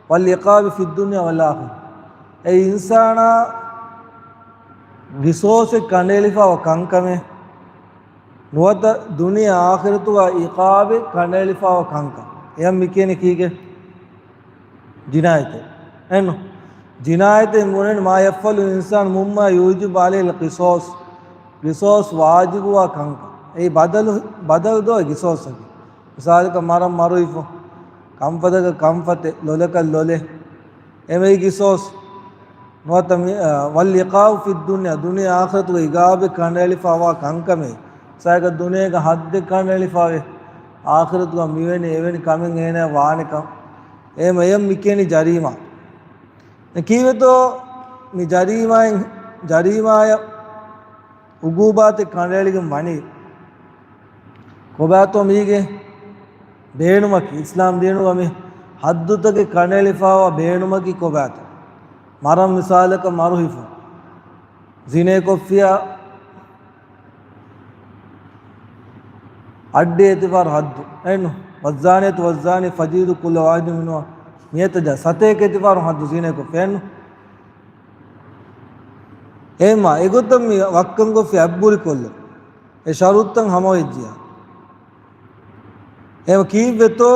والعقاب في الدنيا والآخرة. އެ އިންސާނާ ގިސޯސެއް ކަނޑައެޅިފައިވާ ކަންކަމެއް، ނުވަތަ ދުނިޔެ އާޚިރަތުގަ އިޤާބެއް ކަނޑައެޅިފައިވާ ކަންކަން. އެޔަށް މި ކިޔަނީ ކީކޭ؟ ޖިނާޔަތެއް. އެންނު؟ ޖިނާޔަތެއް ބުނެން، ما يفعله الإنسان مما يوجب عليه القصاص. ގިސޯސް ވާޖިބުވާ ކަންކަން. އެއީ ބަދަލު، ބަދަލު ދޯ ގިސޯސްއަކީ. މިސާލަކަށް މަރަށް މަރުވިފަ، ކަންފަތަކަށް ކަންފަތެއް، ލޮލަކަށް ލޮލެއް. އެމެއީ ގިސޯސް. ނުވަތަ މި، އަ، والعقاب في الدنيا، ދުނިޔެ އާޚިރަތުގަ އިޤާބެއް ކަނޑައެޅިފައިވާ ކަންކަމެއް. މިސާލަކަށް ދުނިޔޭގަ ޙައްދެއް ކަނޑައެޅިފައިވޭ. އާޚިރަތުގަ މިވެނި އެވެނި ކަމެއް އޭނަ ވާނެކަން. އެހެން އެޔަށް މި ކިޔަނީ ޖަރީމާ. ދެން ކީއްވެތޯ މި ޖަރީމާއިން، ޖަރީމާޔަށް އުގޫބާތެއް ކަނޑައެޅިގެން ވަނީ؟ ކޮބާތޯ މީގެ ބޭނުމަކީ؟ އިސްލާމް ދީނުގަ މި ޙައްދުތަކެއް ކަނޑައެޅިފައިވާ ބޭނުމަކީ ކޮބާތޯ؟ މަރަށް މިސާލަކަށް މަރު ހިފުން. ޒިނޭ ކޮށްފިޔާ އައްޑި އެތިފާރު ޙައްދު. އެންނު؟ والزانية والزاني فاجلدوا كل واحد منهما مائة جلدة. ސަތޭކަ އެތިފާރު ޙައްދު ޒިނޭ ކޮށްފިޔާ. އެންނު؟ އެހެންމާ އެގޮތަށް މި ވައްކަން ކޮށްފި އަތްބުރި ކޮށްލަން. އެ ޝަރުތުތައް ހަމަވެއްޖިޔާ. އެ ކީއްވެތޯ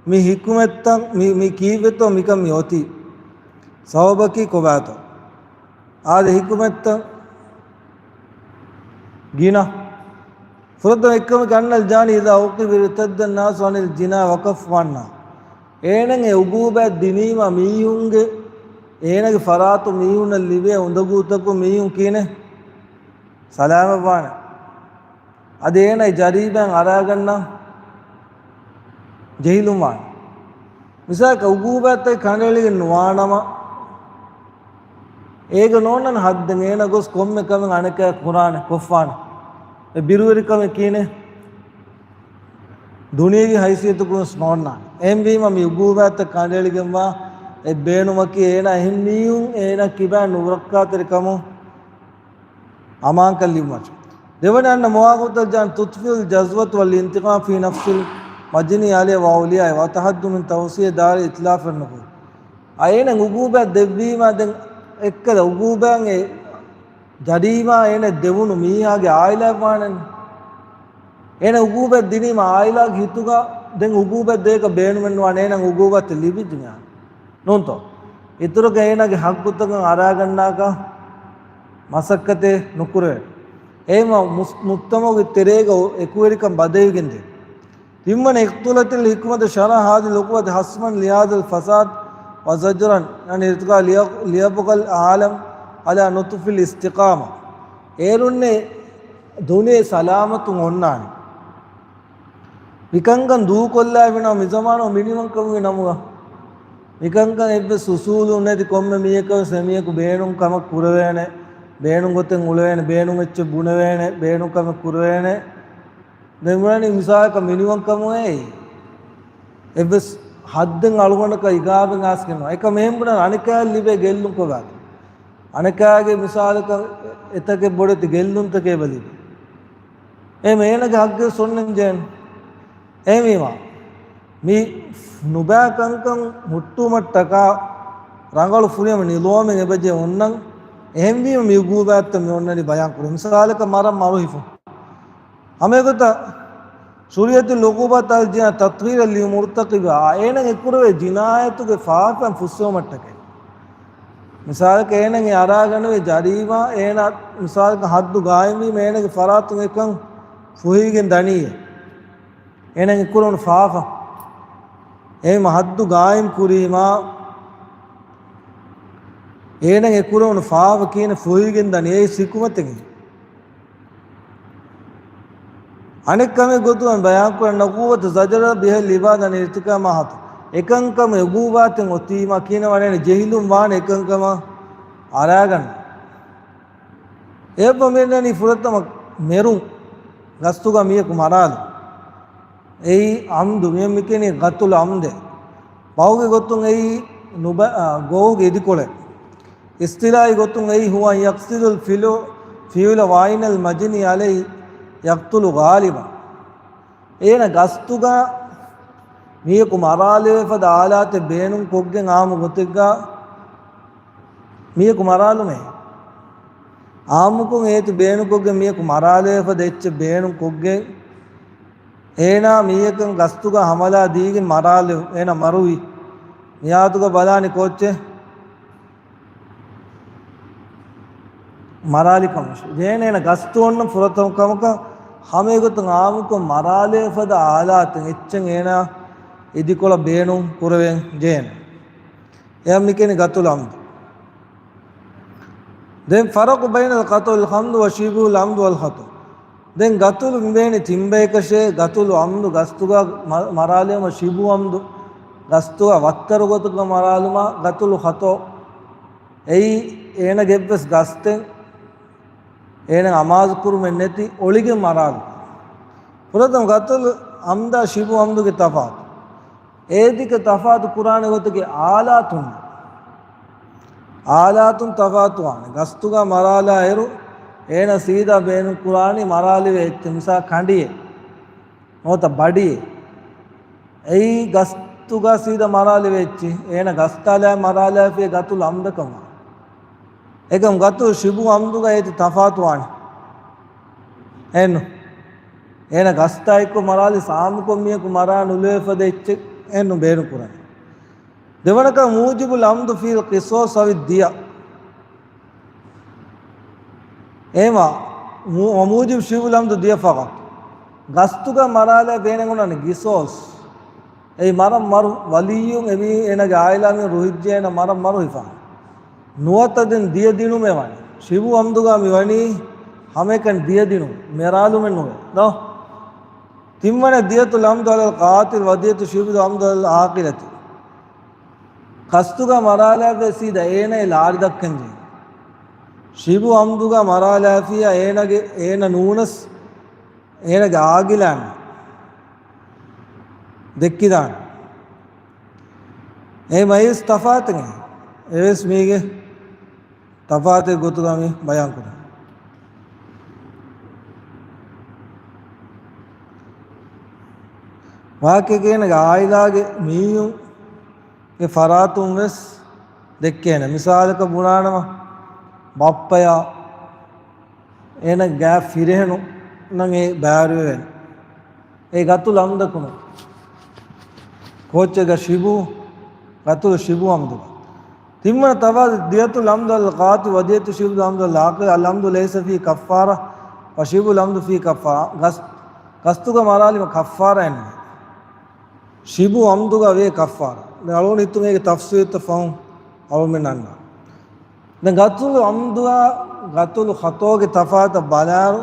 މި ޙިކުމަތްތައް، މި، މި ކީއްވެތޯ މިކަން މި އޮތީ؟ ސަބަބަކީ ކޮބާތޯ؟ އާދެ، ޙިކުމަތްތައް ގިނަ. ފުރަތަމަ އެއްކަމަކީ، أن الجاني إذا عوقب ارتد الناس عن الجناية وكفوا عنها. އޭނަގެ އުގޫބާތް ދިނީމަ މީހުންގެ، އޭނަގެ ފަރާތު މީހުންނަށް ލިބޭ އުނދަގޫތަކުން މީހުން ކީނެ ސަލާމަތްވާނެ. އަދި އޭނަ ޖަރީމާއިން އަރާގަންނަ ޖެހިލުން ވާނެ. މިސާލަކަށް، އުގޫބާތްތައް ކަނޑައެޅިގެން ނުވާނަމަ، އޭގަ ނޯންނަން ހައްދެއް އޭނަ ގޮސް ކޮންމެ ކަމެއް އަނެކާ ކުރާނެ، ކޮށްފާނެ. އެ ބިރުވެރިކަމެއް ކީނެ ދުނިޔޭގެ ހައިސިއްޔަތުގަ ވެސް ނޯންނާނެ. އެހެންވީމަ، މި އުގޫބާތްތައް ކަނޑައެޅިގެންވާ އެ ބޭނުމަކީ އޭނަ އެހެން މީހުން އޭނަ ކިބާ ނުރައްކާތެރިކަމުން އަމާންކަން ލިބުމަށް. ދެވަނަ، أن مواقفة الجاني تثير الجذبة والانتقام في نفس المجني عليه وأوليائه وتحد من توسيع دار إتلاف النفوس. އަ، އޭނަ އުގޫބާތް ދެއްވީމާ، ދެން އެއްކަލަ އުގޫބާތް އެ ޖަރީމާ އޭނަ ދެވުނު މީހާގެ އާއިލާއަށް ވާނެ. އޭނަ އުގޫބާތް ދިނީމަ އާއިލާގެ ހިތުގަ ދެން އުގޫބާތް ދޭކަށް ބޭނުމެއް ނުވާނެ، އޭނަ އުގޫބާތް ލިބިއްޖެ މިހާރު. ނޫންތޯ؟ އިތުރުގަ އޭނާގެ ހައްގުތަކަށް އަރާގަންނާކަށް މަސައްކަތެއް ނުކުރެވޭ. އެހެންވީމަ، މުސް-، މުޖްތަމަޢުގެ ތެރޭގަ އެކުވެރިކަން ބަދަހިވެގެންދޭ. ތިންވަނަ، اختلت الحكمة شرعا هذه العقوبة حصما لهذا الفساد وزجرا عن ارتكابه ليبقى العالم على نطف الاستقامة. އޭރުންނެއް ދުނިޔެ ސަލާމަތުން އޮންނާނެ. މިކަންކަން ދޫކޮށްލާފިނަމަ މިޒަމާނު މިނިވަންކަމުގެ ނަމުގަ. މިކަންކަން އެއްވެސް އުސޫލު ނެތި ކޮންމެ މީހަކަށް ވެސް އެމީހަކު ބޭނުން ކަމަށް ކުރެވޭނެ، ބޭނުން ގޮތެއް އުޅެވޭނެ، ބޭނުން އެއްޗެއް ބުނެވޭނެ، ބޭނުން ކަމެއް ކުރެވޭނެ. ދެން ބުނަނީ މިސާލަކަށް މިނިވަންކަމުގައި އެއްވެސް ހައްދެއް އަޅުގަނޑަކަށް އިގާބެން އާސްގެން ނުވާ. އެކަމް އެހެން ބުނަން އަނެކާއަށް ލިބޭ ގެއްލުން ކޮބާތޯ؟ އަނެކާގެ މިސާލަކަށް އެތަކެއް ބޮޑެތި ގެއްލުންތަކެއް ބަލި. އެހެން އޭނަގެ ހައްގެއް ސޮންނެން ޖެހެން. އެހެންވީމަ، މި ނުބައި ކަންކަން ހުއްޓުވުމަށްޓަކާ ރަނގަޅު ފުރިހަމަ ނިޒާމެއް އެބަޖެހޭ އޮންނަން. އެހެންވީމަ، މި އުގޫބާތްތައް މި އޮންނަނީ ބަޔާން ކުރަން. މިސާލަކަށް މަރަށް މަރު ހިފުން. ހަމައެގޮތަށް، شرعت العقوبة على الجناية تطهيرا لمرتكبها، އޭނަ އެކުރެވޭ ޖިނާޔަތުގެ ފާފައިން ފުއްސެވުމަށްޓަކައި. މިސާލަކަށް އޭނަ އަރާގަނެވޭ ޖަރީމާ، އޭނަ މިސާލަކަށް ހައްދު ގާއިމްވީމަ އޭނަގެ ފަރާތުން އެކަން ފުހިގެން ދަނީއޭ. އޭނަ އެކުރެވުނު ފާފަ. އެހެންވީމަ ހައްދު ގާއިމް ކުރީމާ، އޭނަ އެކުރެވުނު ފާފަ ކީނެ ފުހިގެން ދަނީ. އެއީ ޙިކުމަތެއް. އަނެއް ކަމެއް ގޮތުގަ ބަޔާންކުރަން، عقوبة زجر بها العباد عن ارتكاب ما حصل. އެކަންކަމެއް އުގޫބާތެއް އޮތީމަ ކީނަ ވަނޭނެ ޖެހިލުން ވާނެ އެކަންކަމަށް އަރާގަންނަ. އެއަށް މިއަންނަނީ ފުރަތަމަ މެރުން، ގަސްތުގަ މީހަކު މަރާލުން. އެއީ ޢަމްދު، މި މިކިޔަނީ ޤަތުލު ޢަމްދޭ. ބަހުގެ ގޮތުން އެއީ ނުބަ-، އާ، ގޯހުގެ އިދިކޮޅެއް. އިޞްޠިލާޙީ ގޮތުން އެއީ هو أن يقصد الفعل، فعل وعين المجني عليه يقتل غالبا. އޭނަ ގަސްތުގަ މީހަކު މަރާލެވޭ ފަދަ އާލާތެއް ބޭނުން ކޮށްގެން އާއްމު ގޮތެއްގަ މީހަކު މަރާލުމޭ. އާއްމުކޮށް އޭތި ބޭނުންކޮށްގެން މީހަކު މަރާލެވޭ ފަދަ އެއްޗެއް ބޭނުން ކޮށްގެން، އޭނާ މީހަކަށް ގަސްތުގަ ހަމަލާ ދީގެން މަރާލެވު، އޭނާ މަރުވި. މިއާތުގަ ބަލާނީ ކޯއްޗެއް؟ މަރާލިކަމަށް. ޖޭނޭނަ ގަސްތު އޮންނަ ފުރަތަމަ ކަމަކަށް ހަމައެގޮތުން އާއްމުކޮށް މަރާލޭ ފަދަ އާލާތެއް އެއްޗެއް އޭނާ އިދިކޮޅަށް ބޭނުން ކުރެވެން ޖޭނެ. އެއަށް މިކިޔަނީ ގަތުލު ޢަމްދު. ދެން فرق بين القتل العمد وشبه العمد والخطأ. ދެން ގަތުލު މިވޭނެ ތިންބަޔަކަށޭ، ގަތުލު ޢަމްދު ގަސްތުގަ މަ-، މަރާލެވުމަށް، ޝިބު ޢަމްދު ގަސްތުގަ ވައްތަރު ގޮތުގަ މަރާލުމާ، ގަތުލު ޚަޠަ. އެއީ އޭނަގެ އެއްވެސް ގަސްތެއް އޭނަ އަމާޒު ކުރުމެއް ނެތި އޮޅިގެން މަރާލު. ފުރަތަމަ ގަތުލު ޢަމްދާ ޝިބު ޢަމްދުގެ ތަފާތު. އޭދިކަ ތަފާތު ކުރާނެ ގޮތަކީ އާލާތުން. އާލާތުން ތަފާތުވާނެ. ގަސްތުގަ މަރާލާ އިރު، އޭނަ ސީދާ ބޭނުން ކުރާނީ މަރާލެވޭ އެއްޗެއް، މިސާ ކަނޑިއެއް ނުވަތަ ބަޑިއެއް. އެއީ ގަސްތުގަ ސީދާ މަރާލެވޭ އެއްޗެއް. އޭނަ ގަސްތާލާ މަރާލާފިޔޭ ގަތުލު ޢަމްދަކަށް ވާނެ. އެކަމް ގަތުލު ޝިބު ޢަމްދުގަ އޭތި ތަފާތުވާނެ. އެއްނު. އޭނަ ގަސްތާ އެއްކޮށް މަރާލި ސާމުކޮށް މީހަކު މަރާ ނުލެވޭ ފަދަ އެއްޗެއް އެއްނު ބޭނުން ކުރަނީ. ދެވަނަކަށް މޫޖިބުލް އަމްދު ފީލް ޤިޞާޞް އަވިއްދިޔަ. އޭމާ މޫ-، މޫޖިބު ޝިބުލް އަމްދު ދިޔަ ފަގަތު. ގަސްތުގަ މަރާލާ ބޭނެ ގުނަން ގިސޯސް. އެއީ މަރަށް މަރު ވަލިއްޔުން އެމީ އޭނަގެ އާއިލާމީ ރުހިއްޖޭނަ މަރަށް މަރު ހިފާ. ނުވަތަ ދެން ދިޔަ ދިނުމެ ވަނީ. ޝިބު އަމްދުގަ މި ވަނީ ހަމައެކަނި ދިޔަ ދިނުން. މެރާލުމެއް ނުވޭ. ދޯ؟ ތިންވަނަ ދިޔަތުލް އަމްދު އަލަލް ޤާތިލް ވަދިޔަތު ޝިބުލް އަމްދު އަލަލް އާކިލަތި. ގަސްތުގަ މަރާލާފިޔާ ސީދާ އޭނައަށް ލާރި ދައްކަންޖެހޭ. ޝިބު އަމްދުގަ މަރާލާފިޔާ އޭނަގެ، އޭނަ ނޫނަސް އޭނަގެ އާގިލާން ދެއްކިދާނެ. އެ މައިސް ތަފާތެއް. އެވެސް މީގެ ތަފާތެއް ގޮތުގަ މި ބަޔާންކުރަން. ވާހަކައެއްގައި އޭނަގެ އާއިލާގެ މީހުން ގެ ފަރާތުން ވެސް ދެއްކޭނެ. މިސާލަކަށް ބުނާނަމަ، ބައްޕަޔާ އޭނަ ގާ ފިރިހެނުންނަށް އެ ބާރުވެވޭނެ. އެ ގަތުލް އަމްދަކުނު ކޯއްޗެއްގަ ޝިބު، ގަތުލް ޝިބު އަމްދުގަ. ތިންވަނަ ތަފާތު ދިޔަތުލް އަމްދު އަލް ޤާތިލް ވަދިޔަތު ޝިބުލް އަމްދު އަލް އާކިލް އަލް އަމްދު ލައިސަ ފީ ކައްފާރަ ވަ ޝިބުލް އަމްދު ފީ ކައްފާރަ. ގަސް-، ގަސްތުގަ މަރާލީމަ ކައްފާރައެއް ނުވޭ. ޝިބު އަމްދުގަ ވޭ ކައްފާރަ. ދެން އަޅުގަނޑު ހިތުން އޭގެ ތަފްސީލްތައް ފަހުން އަޅުމެން އަންނާ. ދެން ގަތުލު އަމްދުއާ ގަތުލު ޚަތޯގެ ތަފާތަށް ބަލާއިރު،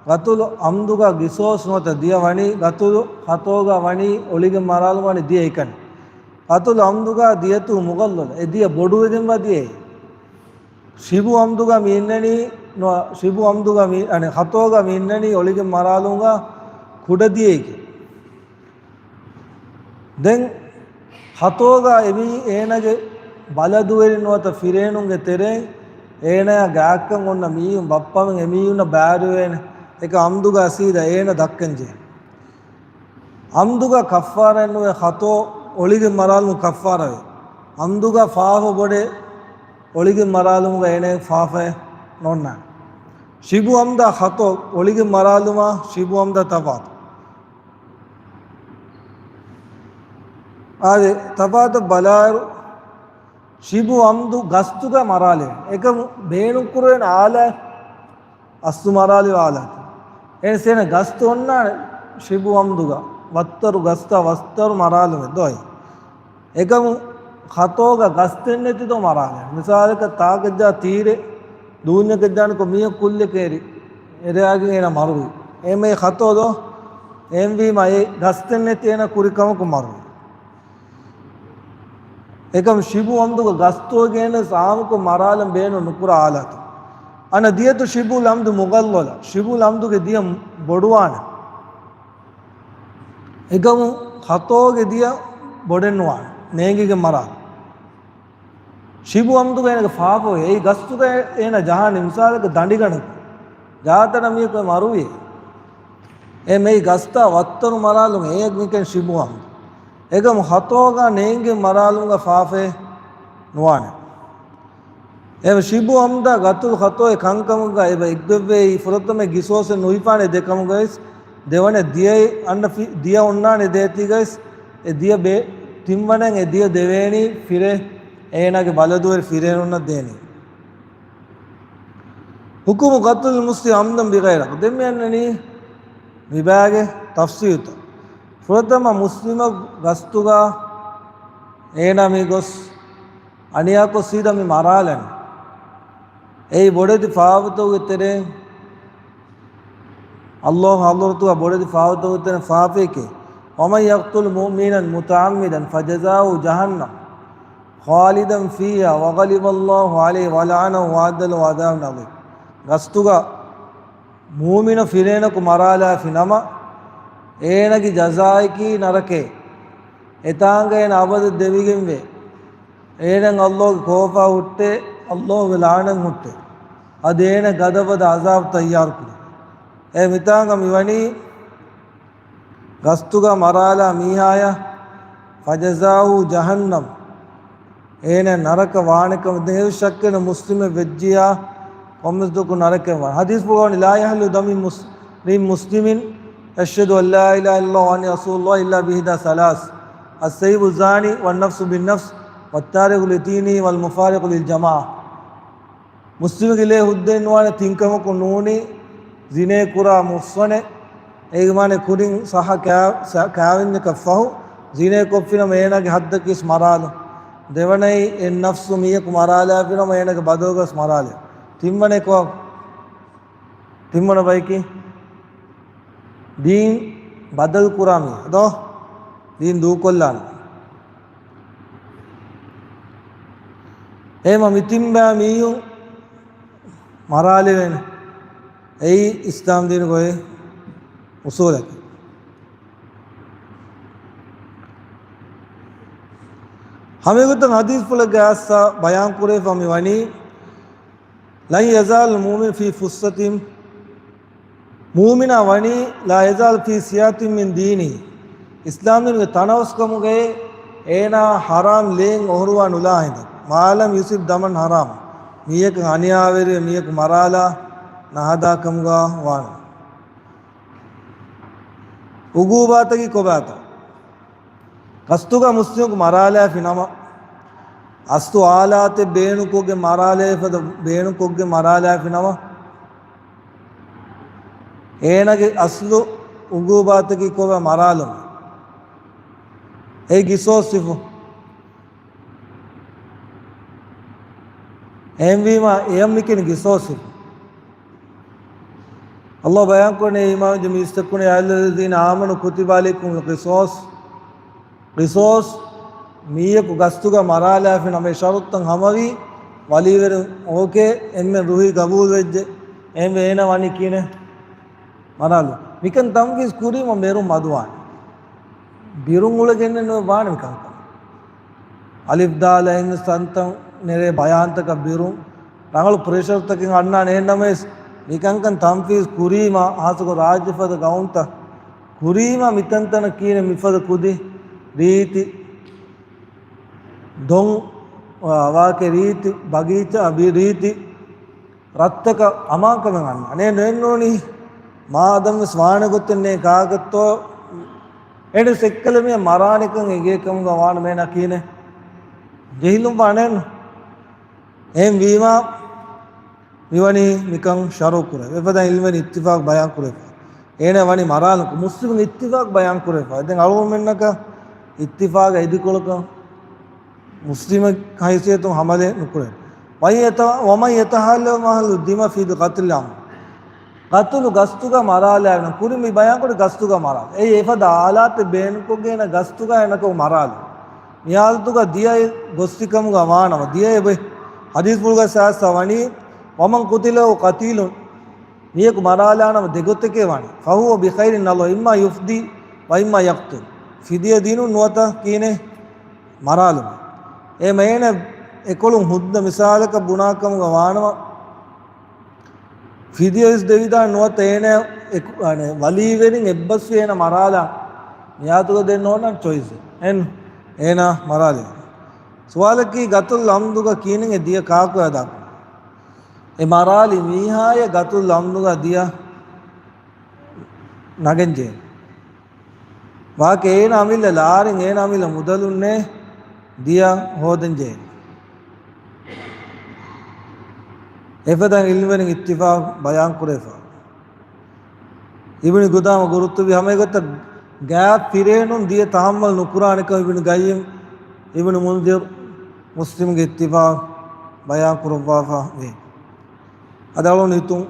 ގަތުލު އަމްދުގަ ގިސޯސް ނުވަތަ ދިޔަ ވަނީ، ގަތުލު ޚަތޯގަ ވަނީ އޮޅިގެން މަރާލުމަ ވަނީ ދިޔަ އެކަނި. ގަތުލު އަމްދުގަ ދިޔަތު މުޣައްލަލަ. އެ ދިޔަ ބޮޑުވެގެންވާ ދިޔައެއް. ޝިބު އަމްދުގަ މި އިންނަނީ، ނުވަ-، ޝިބު އަމްދުގަ މި، އަނެ، ޚަތޯގަ މި އިންނަނީ އޮޅިގެން މަރާލުމުގަ ކުޑަ ދިޔައެކޭ. ދެން ޚަތޯގަ އެމީ އޭނަގެ ބަލަދުވެރިން ނުވަތަ ފިރޭނުންގެ ތެރެއިން އޭނަޔާ ގާތްކަން އޮންނަ މީހުން ބައްޕަމެން އެމީހުންނަށް ބާރުވޭނެ. އެކަ އަމްދުގަ ސީދާ އޭނަ ދައްކަންޖެހޭ. އަމްދުގަ ކައްފާރައެއް ނުވޭ، ޚަތޯ އޮޅިގެން މަރާލުމު ކައްފާރަވޭ. އަމްދުގަ ފާފަ ބޮޑޭ، އޮޅިގެން މަރާލުމުގަ އޭނައަށް ފާފައެއް ނޯންނާނެ. ޝިބު އަމްދާ ޚަތޯ އޮޅިގެން މަރާލުމާ ޝިބު އަމްދާ ތަފާތު. އާދެ، ތަފާތަށް ބަލާއިރު، ޝިބު އަމްދު ގަސްތުގަ މަރާލެވެ. އެކަމު ބޭނުންކުރެވޭނެ އާލާތް، އަސްލު މަރާލި އާލާތް. އެހެންސޭނަ ގަސްތު އޮންނާނެ ޝިބު އަމްދުގަ. ވައްތަރު ގަސްތާ ވައްތަރު މަރާލުމެއް ދޯއި. އެކަމު ޚަތޯގަ ގަސްތެއް ނެތިދޯ މަރާލެވެ. މިސާލަކަށް ތާކަށްޖާ ތީރެއް ދޫންޏަކަށް ދާނެކޮށް މީހަކު ކުއްލިއަކަށް އެރި، އެރެއާގެން އޭނަ މަރުވި. އެހެންވެ ޚަތޯ ދޯ؟ އެހެންވީމަ އެ ގަސްތެއް ނެތި އޭނަ ކުރި ކަމަކު މަރުވި. އެކަމު ޝިބު އަމްދުގަ ގަސްތޯގެނެސް އާއްމުކޮށް މަރާލަން ބޭނުން ނުކުރާ އާލާތު. އަނަ ދިޔަތު ޝިބުލް އަމްދު މުޣައްލަލަ. ޝިބުލް އަމްދުގެ ދިޔަ ބޮޑުވާނެ. އެކަމު ޚަތޯގެ ދިޔަ ބޮޑެއްނުވާނެ. ނޭނގިގެން މަރާލަން. ޝިބު އަމްދުގަ އޭނަގެ ފާފަ އޮތް. އެއީ ގަސްތުގަ އޭނަ ޖަހާނީ މިސާލަކަށް ދަނޑިގަނޑަކަށް. ޖާތަނަ މީހަކު މަރުވި. އެ މެއި ގަސްތާ ވައްތަރު މަރާލުން އެއަށް މިކަން ޝިބު އަމްދު. އެކަމު ޚަތޯގަ ނޭނގި މަރާލުމުގަ ފާފައެއް ނުވާނެ. އެ ޝިބު އަމްދާ ގަތުލު ޚަތޯއެއް ކަންކަމުގަ އެބަ އެއްގޮތްވޭ އެއީ ފުރަތަމަ ގިސޯސެއް ނުހިފާނެ ދެކަމުގަވެސް ދެވަނަ ދިޔައެއް އަންނަ ފި-، ދިޔަ އޮންނާނެ ދޭތީގަވެސް އެ ދިޔަ ބޭ-، ތިންވަނައިން އެ ދިޔަ ދެވޭނީ ފިރެ އޭނާގެ ބަލަދުވެރި ފިރޭނުންނަށް ދޭނީ. ޙުކުމު ޤަތުލިލް މުސްލިމް ޢަމްދަން ބިޣައިރި ޙައްޤި. ދެން މި އަންނަނީ މިބާގެ ތަފްސީލުތައް. ފުރަތަމަ މުސްލިމަކު ގަސްތުގަ އޭނާ މި ގޮސް އަނިޔާކޮށް ސީދާ މި މަރާލަނީ. އެއީ ބޮޑެތި ފާފަތަކުގެ ތެރެއިން ﷲ ޙަޟްރަތުގަ ބޮޑެތި ފާފަތަކުގެ ތެރެއިން ފާފައެކޭ. ومن يقتل مؤمنا متعمدا فجزاؤه جهنم خالدا فيها وغضب الله عليه ولعنه وأعد له عذابا عظيما. ގަސްތުގަ މޫމިނު ފިރޭނަކު މަރާލާފި ނަމަ، އޭނަގެ ޖަޒާއަކީ ނަރަކައެއް. އެތާނގަ އޭނަ އަބަދަށް ދެވިގެންވޭ. އޭނައަށް ﷲގެ ކޯފާ ހުއްޓޭ، ﷲގެ ލަޢުނަތް ހުއްޓޭ. އަދި އޭނަ ގަދަބަދަ ޢަޒާބު ތައްޔާރުކުރޭ. އެ މިތާނގަ މިވަނީ ގަސްތުގަ މަރާލާ މީހާޔަށް فجزاؤه جهنم. އޭނަ ނަރަކަ ވާނެކަމަށް ދެން ހެޔޮ ޝައްކެއް ނެތް މުސްލިމެއް ވެއްޖިޔާ، ކޮންމެސް ދުވަހަކު ނަރަކައަށް ވާނެ. ޙަދީޘްފުޅުގަ ވަނީ، لا يحل دم مس-، امرئ مسلم يشهد أن لا إله إلا الله وأني رسول الله إلا بإحدى ثلاث، السيب الزاني والنفس بالنفس والتارك لدينه والمفارق للجماعة. މުސްލިމެއްގެ ލޭ ހުއްދައެއް ނުވާނެ ތިން ކަމަކުން ނޫނީ، ޒިނޭ ކުރާ މުއްސަނެއް، އޭގެ މާނަ ކުރިން ސަހަ ކާ-، ސަ-، ކާވެންޏަކަށް ފަހު، ޒިނޭ ކޮށްފިނަމަ އޭނާގެ ހައްދަކީސް މަރާލު. ދެވަނައީ، އެ ނަފްސު މީހަކު މަރާލާފިނަމަ އޭނާގެ ބަދަލުގަސް މަރާލެ. ތިންވަނައި ކޮ-، ތިންވަނަ ބަޔަކީ، ދީން ބަދަލު ކުރާ މީހާ ދޯ؟ ދީން ދޫކޮށްލާނެ. އެހެމަ މިތިން ބައި މީހުން މަރާލެވޭނެ. އެއީ އިސްލާމް ދީނުގެ އޮތް އުސޫލަކީ. ހަމައެގޮތަށް ޙަދީޘްފުޅެއްގެ އައްސަ ބަޔާން ކުރެވިފަ މި ވަނީ، لن يزال المؤمن في فسحة، މޫމިނާ ވަނީ، لا يزال في سعة من دينه، އިސްލާމް ދީނުގެ ތަނަވަސްކަމުގައި އޭނާ ޙަރާމް ލޭން އޮހޮރުވާ ނުލާ ހިނދަކު، ما لم يصب دما حراما، މީހަކަށް އަނިޔާވެރިވެ މީހަކު މަރާލާ ނަހަދާ ކަމުގަ ވާނަމަ. އުގޫބާތަކީ ކޮބާތޯ؟ ގަސްތުގަ މުސްލިމަކު މަރާލާފި ނަމަ، އަސްލު އާލާތެއް ބޭނުންކޮށްގެން މަރާލާފަދަ، ބޭނުންކޮށްގެން މަރާލާފި ނަމަ، އޭނަގެ އަސްލު އުގޫބާތަކީ ކޮބާ؟ މަރާލުމެއް. އެ ގިސޯސް ހިފު. އެހެންވީމަ، އެޔަށް މިކިން ގިސޯސް ހިފު. ﷲ ބަޔާންކުރަނީ އީމާންވެއްޖެ މީސްތަކުން، يا أيها الذين آمنوا كتب عليكم القصاص. ޤިޞާޞް، މީހަކު ގަސްތުގަ މަރާލާފި ނަމަ ޝަރުޠުތައް ހަމަވީ، ވަލީވެރިން އޯކޭ، އެންމެން ރުހި ގަބޫލުވެއްޖެ، އެހެންވެ އޭނަ ވަނީ ކިހިނެއް؟ މަރާލު. މިކަން ތަންފީޒް ކުރީމަ މެރުން މަދުވާނެ. ބިރުން އުޅެގެންނެއް ނުވެ ވާނެ މިކަންކަން. އަލިފް ދާލައިން ތަންތަން ނެރޭ ބަޔާންތަކަށް ބިރުން، ރަނގަޅު ޕްރެޝަރުތަކެއް އަންނާނެ. އެހެންނަމަވެސް، މިކަންކަން ތަންފީޒް ކުރީމަ، ހާއްސަކޮށް ރާއްޖެފަދަ ގައުމުތައް ކުރީމަ، މިތަންތަނަށް ކީނެ މިފަދަ ކުދި ރީތި ދޮން، ވާކެ ރީތި ބަގީޗާ، ރީތި ރަށްތަކަށް އަމާންކަމެއް އަންނާނެ. ނޭން ނޫނީ މާ އަދަމްވެސް ވާނެ ގޮތެއް ނޭ ކާކަށްތޯ، އެޑި ސެއްކަލެ މިޔަ މަރާނެކަން އެނގޭ ކަމުގަ ވާނަމޭނަ ކީނެ ޖެހިލުން ވާނެން. އެހެން ވީމާ، މިވަނީ މިކަން ޝަރުޢު ކުރެވޭ. އެފަދަ ޢިލްމުވެރިން އިއްތިފާޤު ބަޔާން ކުރެފަ. އޭނަ ވަނީ މަރާލުން. މުސްލިމުން އިއްތިފާޤު ބަޔާން ކުރެފަ. ދެން އަޅުގަނޑުމެންނަކަށް އިއްތިފާޤަށް އެދިކޮޅަކަށް މުސްލިމެއް ހައިސިއްޔަތުން ހަމަލެއް ނުކުރޭ. ومن يتولهم أهل الذمة في قتل العمد. ގަތުލު ގަސްތުގަ މަރާލާ ކުރިން މި ބަޔާންކުރި ގަސްތުގަ މަރާލާ. އެއީ އެފަދަ އާލާތެއް ބޭނުންކޮށްގެން ގަސްތުގަ އޭނަކު މަރާލާ. މި ހާލަތުގަ ދިޔަ ގޮސްފިކަމުގަ ވާނަމަ، ދިޔަ އެބަ ޙަދީޘްފުޅުގަ ސާސްތަ ވަނީ، ومن قتل له قتيل، މީހަކު މަރާލާނަމަ ދެގޮތެކޭ ވާނެ. فهو بخير، ނަލޯ، إما يفدي وإما يقتل. ފިދިޔަ ދިނުން ނުވަތަ ކީނެ މަރާލުމެ. އެ މޭނަ އެކޮޅުން ހުއްދަ މިސާލަކަށް ބުނާކަމުގަ ވާނަމަ، ފިދިޔަ ވެސް ދެވިދާނެ ނުވަތަ އޭނަ އެކު-، އަނެ، ވަލީވެރިން އެއްބަސްވި އޭނަ މަރާލާ. މިއާތުގަ ދެން ނޯންނަން ޗޮއިސް. އެން، އޭނަ މަރާލި. ސުވާލަކީ ގަތުލް ޢަމްދުގަ ކީނެން އެ ދިޔަ ކާކު އަދާކު؟ އެ މަރާލި މީހާޔަ ގަތުލް ޢަމްދުގަ ދިޔަ ނަގެންޖެހޭ. ވާކެ އޭނަ އަމިއްލަ ލާރިން އޭނަ އަމިއްލަ މުދަލުންނޭ ދިޔަ ހޯދަންޖެހޭ. އެފަދަ ޢިލްމުވެރިން އިއްތިފާޤު ބަޔާން ކުރެފަ. އިބްނު ޤުދާމާ ގުރުޠުބީ ހަމައެގޮތަށް ގާތް ފިރޭނުން ދިޔަ ތަޙައްމަލް ނުކުރާނެކަން އިބްނު ޤައްޔިމް، އިބްނު މުންޛިރު، މުސްލިމްގެ އިއްތިފާޤު ބަޔާން ކުރައްވާފަ ވޭ. އަދި އަޅުން ހިތުން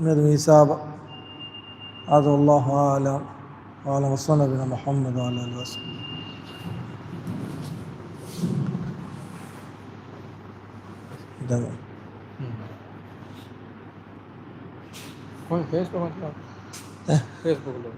މިއަދު މި ހިސާބަށް. هذا والله أعلم وعلى وصلى بنا محمد وعلى آله وصحبه. ދެން. ކޮން ފޭސްބުކް އަކައުންޓް؟ އެ. ފޭސްބުކް ލޯ.